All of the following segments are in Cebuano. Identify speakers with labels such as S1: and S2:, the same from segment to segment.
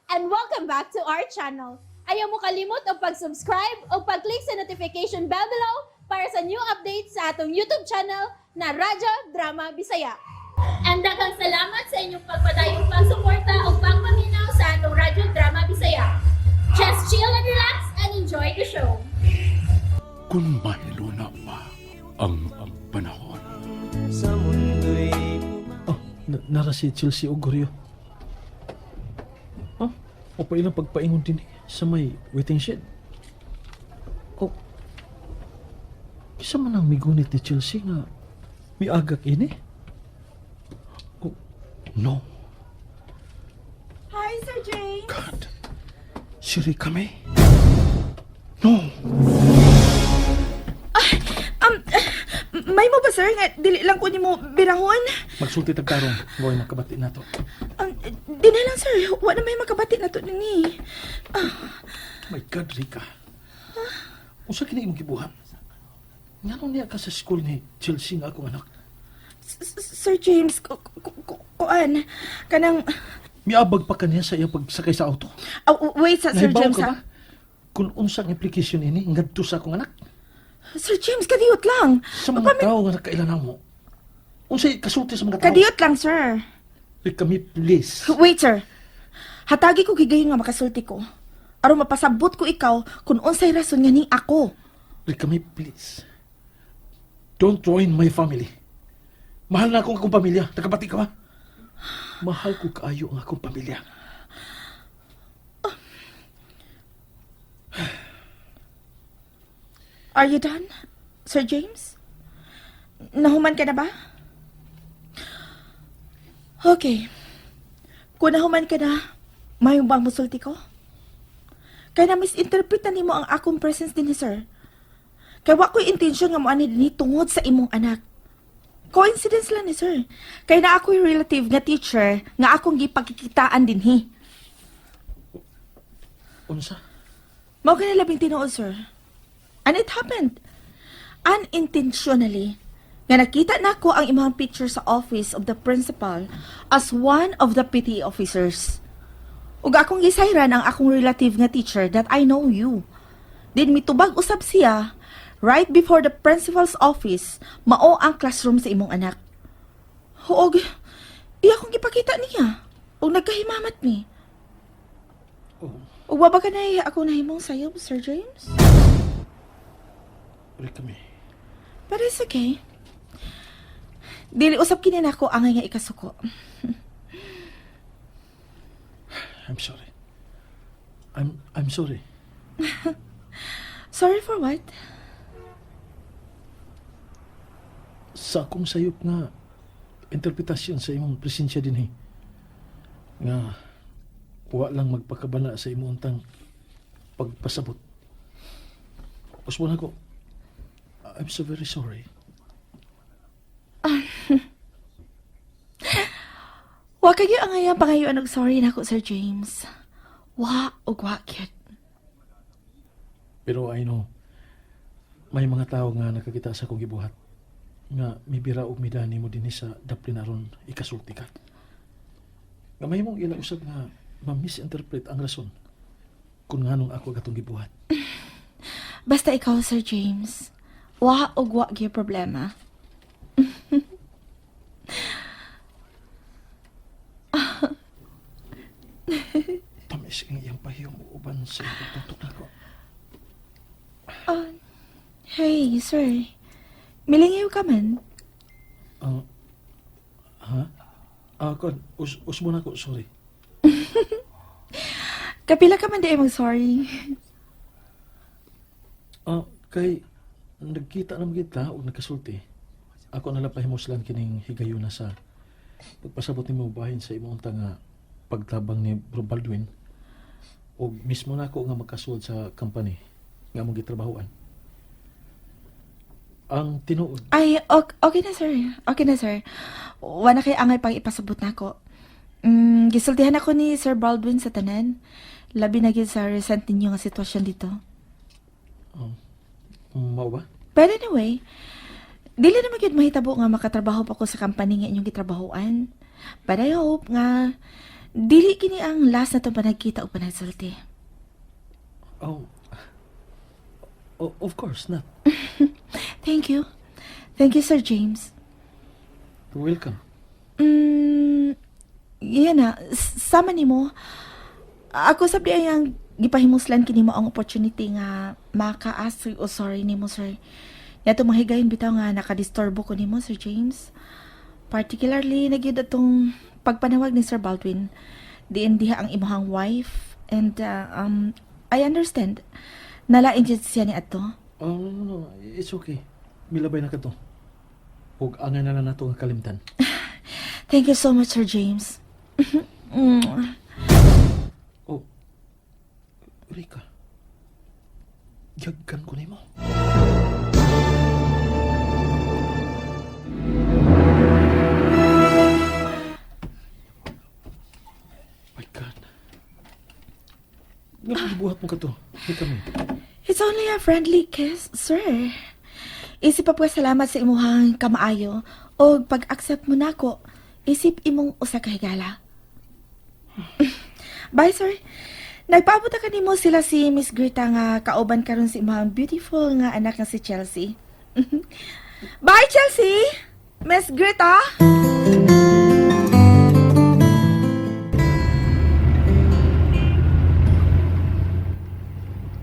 S1: And welcome back to our channel. Ayaw mo kalimot og pag-subscribe o pag-click sa notification bell below para sa new updates sa atong YouTube channel na Radyo Drama Bisaya. And daghang salamat sa inyong pagpadayong pagsuporta o pagpaminaw sa atong Radyo Drama Bisaya. Just chill and relax and enjoy the show.
S2: Kung mahiluna pa ang panahon.
S3: Sa mundo'y
S4: Oh, nara si Chelsea Ogorio. Oh, o pa ilang pagpaingon din eh, sa may waiting shed. Oh, kinsa man ang migunit ni Chelsea nga miagak ini? Oh, no.
S5: Hi, Sir James.
S4: God. Si Rica May. No.
S5: May mo ba, sir, nga dili lang ko nimo birahon?
S4: Magsulti tag tarong. Way makabati na to.
S5: Di na lang, sir. Wa na may makabati na to nini.
S4: My God, Rica. Unsa kini imong gibuhat? Nganong niya ka sa school ni Chelsea nga akong anak?
S5: Sir James, kuan, kanang
S4: Miabag pa kaniya sa iyang pagsakay sa auto.
S5: Oh, wait sa Sir
S4: Nahibaw
S5: James,
S4: ka
S5: ha?
S4: ba? Kung unsang implication ini ngadto sa akong anak?
S5: Sir James, kadiyot lang.
S4: Sa mga tao nga nakaila namo. Unsay kasulti sa mga tao?
S5: Kadiyot lang, sir.
S4: Rica May, please.
S5: Wait, sir. Hatagi ko higayon nga makasulti ko. Aron mapasabot ko ikaw kung unsay rason nga ning ako.
S4: Rica May, please. Don't ruin my family. Mahal na akong akong pamilya. Nakabati ka ba? Mahal ko kaayo ang akong pamilya.
S5: Are you done, Sir James? Nahuman ka na ba? Okay. Kung nahuman ka na, mayo bang musulti ko? Kaya na misinterpret na nimo ang akong presence din ni sir. Kay wa ko'y intensyon nga moani dinhi tungod sa imong anak. Coincidence lang ni sir. Kay naa ako'y relative nga teacher nga akong gipagkikitaan dinhi.
S4: Unsa?
S5: Mao kani labing tinuod, sir. And it happened. Unintentionally. Nga nakita nako ang imong picture sa office of the principal as one of the PTA officers. Ug akong gisayran ang akong relative nga teacher that I know you. Then mitubag usab siya right before the principal's office, mao ang classroom sa imong anak. Huog, iya akong gipakita niya. Ug nagkahimamat mi.
S4: Oh,
S5: Ug wa ba ka na ako nahimong sayob, Sir James?
S4: Rica May.
S5: But it's okay. Dili usab kini nako angay nga ikasuko.
S4: I'm sorry. I'm sorry.
S5: Sorry for what?
S4: Sa akong sayop nga interpretasyon sa imong presensya dinhi. Nga wa lang magpakabana sa imong untang pagpasabot. Usbon ako. I'm so very sorry.
S5: Wa kayo angay pangayuan og sorry nako, Sir James. Wa og wa gyud.
S4: Pero I know, may mga tao nga nakakita sa akong gibuhat nga mibira og midani mo dinhi sa daplin aron ikasulti ka. Nga mahimong ila usab nga ma-misinterpret ang rason kung nganong ako gatong gibuhat.
S5: Basta ikaw, Sir James. Wa og wa gyud problema.
S4: Tamis ang iyang pahiyom uban sa iyang pagtutok nako.
S5: Oh, hey, sir. Milingaw ka man.
S4: Ang ha? Ah, kon, usbon ako, sorry.
S5: Kapila ka man di ay mag-sorry.
S4: Ah, kay nagkita naman kita og nagkasulti. Ako na lang pahimuslan kining higayuna sa pagpasabot nimo bahin sa imong unta nga pagtabang ni Bro Baldwin og mismo na ako nga magkasuod sa company nga among gitrabahoan. Ang tinuod,
S5: Ay, okay na, sir. Okay na, sir. Wala kay angay pang ipasabot nako. Gisultihan ako ni Sir Baldwin sa tanan. Labi na gyud sa recent ninyo nga sitwasyon dito.
S4: Mao ba?
S5: But anyway, dili na magyud mahitabo nga makatrabaho pa ko sa company nga inyong gitrabahoan. But I hope nga Dili kini ang last na itong panagkita o panagsulti.
S4: Oh, of course not.
S5: Thank you. Thank you, Sir James.
S4: You're welcome.
S5: Yan na, sama nimo. Ako sabdi ay ang gipahimuslan kini mo ang opportunity nga maka-ask o sorry nimo, sir. Yato mahigayon bitaw nga nakadisturbo ko nimo, Sir James. Particularly nagyud atong pagpanawag ni Sir Baldwin. Diin diha ang imuhang wife and I understand. Nalain jud siya ni ato.
S4: Oh, no, no, no. It's okay. Milabay na ka to. Huwag angay na lang nato nga kalimtan.
S5: Thank you so much, Sir James.
S4: Oh, Rika. Giyagkan ko nimo. My God. Nga buhat mo ka to. Rika mi.
S5: It's only a friendly kiss, sir. Isip pa po salamat sa imuhang kamaayo o pag-accept mo nako. Isip imong usa ka higala. Bye, sir. Nagpaabot ka nimo sila si Miss Greta nga kauban karon sa imuhang beautiful nga anak nga si Chelsea. Bye, Chelsea. Miss Greta.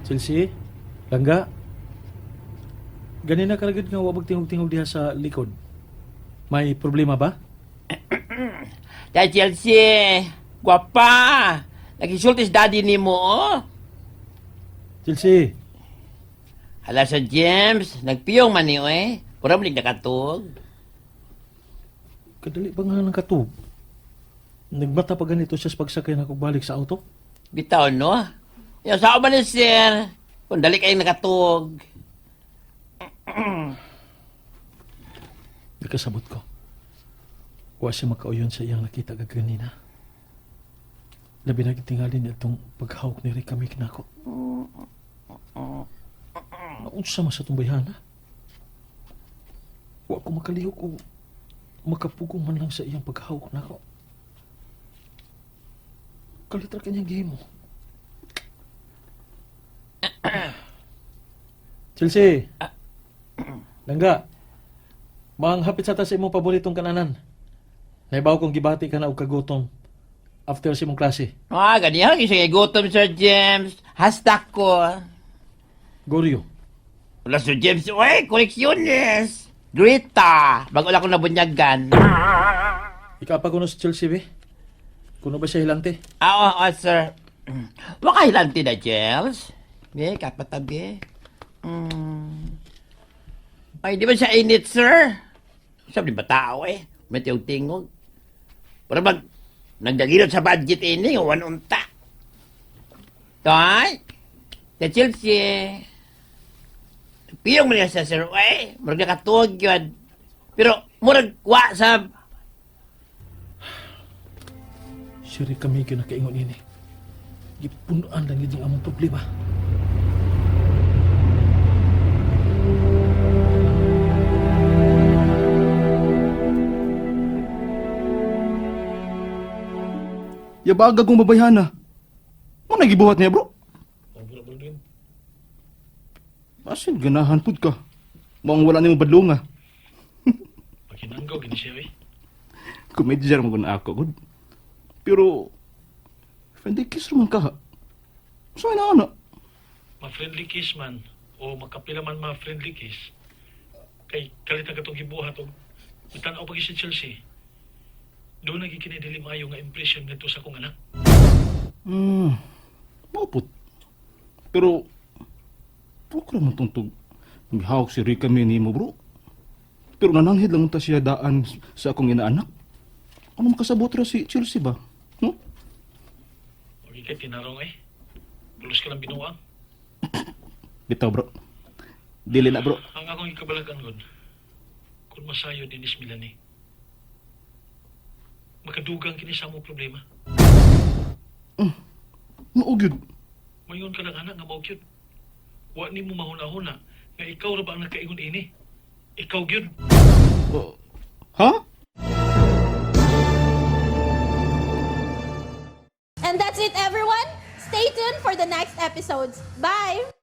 S4: Chelsea, langga. Ganina ka lagid nga wabag tingog-tingog diha sa likod. May problema ba?
S6: Dahil Chelsea, gwapa. Nagisulti si daddy ni mo, oh.
S4: Chelsea,
S6: Hala sa James, nagpiyong man niyo eh. Pura mo nakatug.
S4: kadali ba nga ng katub? Nagmata pa ganito siya sa pagsakay na balik sa auto?
S6: Bitaw, no? Yung sa man ni sir, kung dali kayong nakatug.
S4: Nakasabot ko. Wa siya makauyon sa iyang nakita kaganina. Labi na gitingali niya itong paghawak ni Rica Mick nako. Naunsa man sa itong bayhana. Wa ko makalihok o makapugong man lang sa iyang paghawak nako. Kalitra kanyang gihimo. Chelsea! Langga! Manghapit sa ta sa imong paboritong kananan. Naibaw kong gibati ka na og kagutom after sa imong klase.
S6: Ah, ganihan, isa kay gutom, Sir James. Hashtag ko.
S4: Goryo,
S6: Wala, Sir James, uy, koleksyones. Greta, bago lang ako nabunyagan.
S4: ikapa ko na sa Chelsea be. Kuno ba siya hilante?
S6: Ah, oo, oo, sir. Waka hilanti na, Jels. Be, kapatabi. Ay, di ba siya init, sir? Sabi ba tao eh? May tingog. Pero mag, nagdagilot sa budget ini, wan unta. Tay, sa Chelsea. Piyong mo niya sa sir, eh. Murag nakatuwag yun. Pero, murag wa sa
S4: Si Rica Miguel nakaingon ini. Gipunuan lang yun ang among problema.
S7: Yabaga kong babayhana. Mo nagibuhat niya, bro? Asin ganahan pud ka. Maong wala nimo badlonga.
S4: Pakinanggaw gini siya eh.
S7: Komedya ra man gud ako gud. Pero friendly kiss ra man ka. So na ana.
S4: Ma-friendly kiss man o makapila man ma-friendly kiss kay kalit ang katong gibuhat og itan-aw pag si Chelsea. Doon naging kinidili maayo nga impression ngadto sa akong anak.
S7: Mao pud. Pero Pukra man tungtog. Mihawak si Rica mi nimo, bro. Pero nananghid lang ta siya daan sa akong inaanak. Ano makasabot ra si Chelsea ba? No?
S4: Wagi kay tinarong eh. Pulos ka lang binuang.
S7: Bitaw, bro. Dili na, bro.
S4: Ang akong ikabalakan gud, kung masayo dinis Milani, makadugang kini sa among problema.
S7: Mao gyud.
S4: Mayon ka lang anak nga mao gyud. Wa nimo mahuna-huna nga ikaw ra ba ang nakaingon ini? Ikaw gyud.
S7: Oh, ha?
S1: And that's it, everyone. Stay tuned for the next episodes. Bye!